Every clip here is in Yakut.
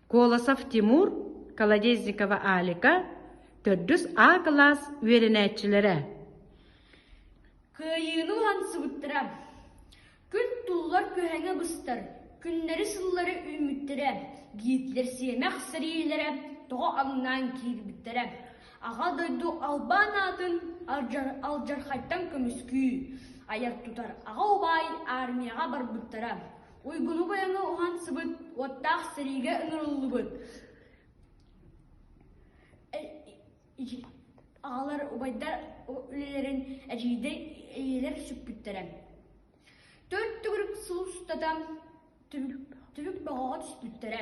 Колосов Тимур, Колодезникова Алика, төрдүс А кылаас үөрэнээччилэрэ. Кыайыыны уһансыбыттара. Күн туллар күһэҥэ быстар, күннэри-сыллары үүммүттэрэ, Гитлер сиэмэх сэриилэрэ тоҕо аҥнаан киирбиттэрэ. Аҕа дойду албан аатын алдьархайтан көмүскүү, айар-тутар аҕа убаай армияҕа барбыттара. Уйгуну-быйаҥы уһансыбыт, уоттаах сэриигэ ыҥырыллыбыт Аҕалар, убайдар үлэлэрин эдьиийдэр, ийэлэр сүкпүттэрэ. Төрт төгүрүк сыл устата түбүк бөҕөҕө түспүттэрэ.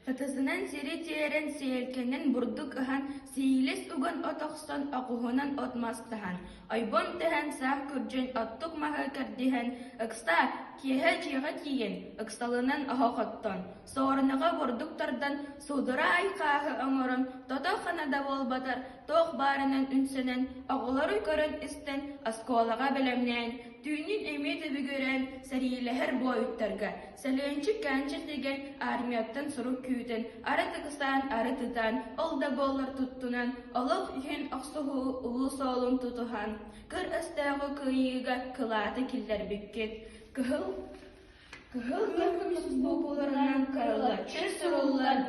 Хатасынан сири тиэрэн, сиэлкэнэн бурдук ыһан, сиилэс уган от охсон, оҕуһунан от-мас таһан, ойбон тэһэн, саах күрдьэн, оттук маһы кэрдиһэн, ыксаа, киэһэ дьиэҕэ тиийэн, ыксалынан оһох оттон, Суорунаҕа бурдук тардан, суудура айхааһы оҥорон, тото-хана да буолбатар, туох баарынан үҥсэнэн, оҕолору көрөн-истэн, оскуолаҕа бэлэмнээн, түүнүн эмиэ түбүгүрэн, сэриилэһэр буойуттарга сэлиэнчик-кээнчик тигэн, армияттан сурук күүтэн, арыт ыксаан, арыт ытаан, ол да буоллар туттунан, олох иһин охсуһуу улуу суолун тутуһан, кыр өстөөҕү кыайыыга кылааты киллэрбиккит. Кыһыл Кыһыл көмүс буукуларынан кырылаччы суруллан.